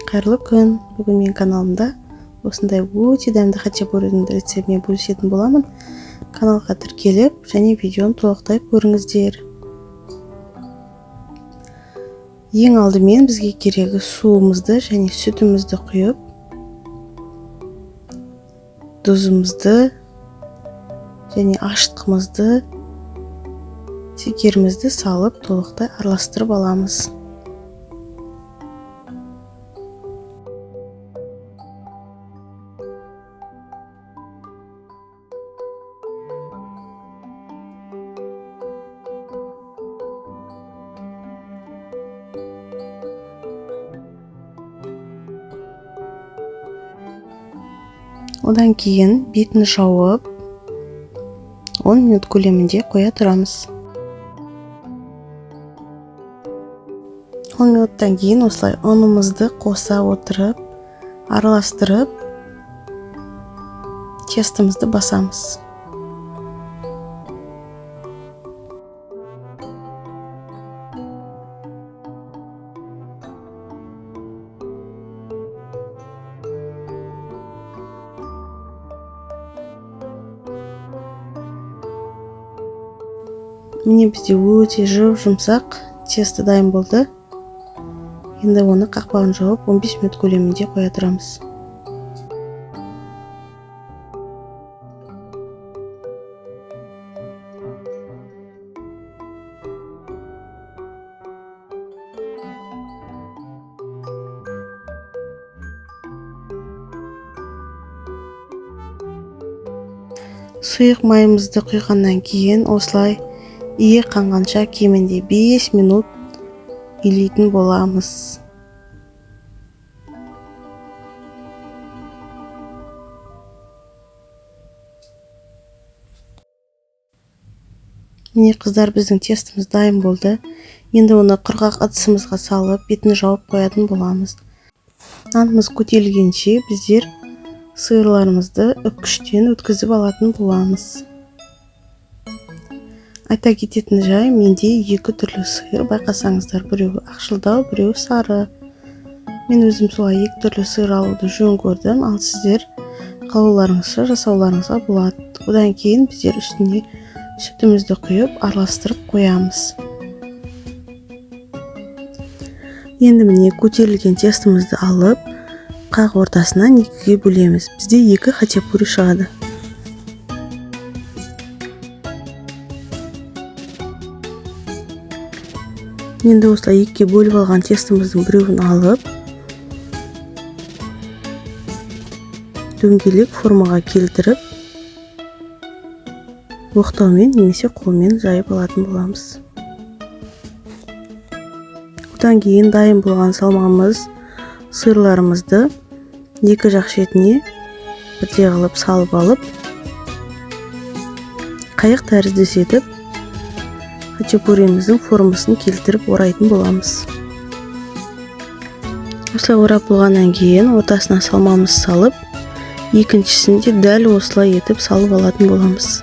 Қайырлы күн. Бүгін менің каналымда осындай өте дәмді хачапуридің рецептімен бөлісетін боламын. Каналға тіркеліп және видеоны толықтай көріңіздер. Ең алдымен бізге керегі суымызды және сүтімізді құйып, тұзымызды және ашытқымызды, шекерімізді салып толықтай араластырып аламыз. Одан кейін бетін жауып 10 минут көлемінде қоя тұрамыз. 10 минуттан кейін осылай ұнымызды қоса отырып, араластырып, тестімізді басамыз. Міне бізде өте жұп-жұмсақ тесто дайын болды. Енді оны қақпағын жауып 15 минут көлемінде қоя тұрамыз. Сұйық майымызды құйғаннан кейін осылай иі қанғанша кемінде 5 минут илейтін боламыз. Міне қыздар, біздің тестіміз дайын болды. Енді оны құрғақ ыдысымызға салып, бетін жауып қоятын боламыз. Нанымыз көтерілгенше біздер сиырларымызды үккіштен өткізіп алатын боламыз. Айта кететін жай, менде екі түрлі сиыр, байқасаңыздар, біреуі ақшылдау, біреуі сары. Мен өзім солай екі түрлі сиыр алуды жөн көрдім, ал сіздер қалауларыңызша жасауларыңызға болады. Одан кейін біздер үстіне сүтімізді құйып, араластырып қоямыз. Енді міне көтерілген тестімізді алып, қақ ортасынан екіге бөлеміз. Бізде екі хачапури шығады. Енді осылай екіге бөліп алған тестіміздің біреуін алып, дөңгелек формаға келтіріп, оқтаумен немесе қолмен жайып алатын боламыз. Одан кейін дайын болған салмамыз, сырларымызды екі жақ шетіне бірдей қылып салып алып, қайық тәріздес етіп, хачапуриміздің формасын келтіріп орайтын боламыз. Осылай орап болғаннан кейін ортасына салмамыз салып, екіншісін де дәл осылай етіп салып алатын боламыз.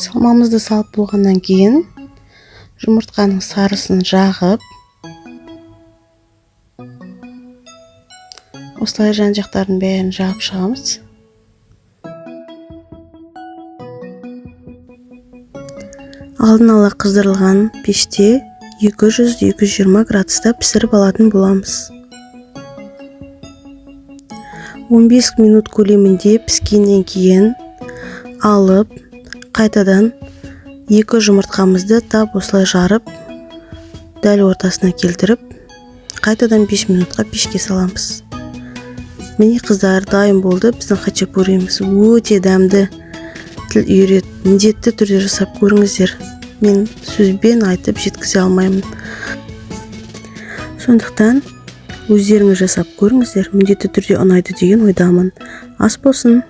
Салмамызды салып болғаннан кейін жұмыртқаның сарысын жағып, осылай жан-жақтарын бәрін жағып шығамыз. Алдын ала қыздырылған пеште 200-220 градуста пісіріп алатын боламыз. 15 минут көлемінде піскеннен кейін алып, қайтадан екі жұмыртқамызды тап осылай жарып, дәл ортасына келтіріп, қайтадан 5 минутқа пешке саламыз. Міне, қыздар, дайын болды біздің хачапуриміз. Өте дәмді, тіл үйіреді. Міндетті түрде жасап көріңіздер. Мен сөзбен айтып жеткізе алмаймын, сондықтан өздеріңіз жасап көріңіздер. Міндетті түрде ұнайды деген ойдамын. Ас болсын!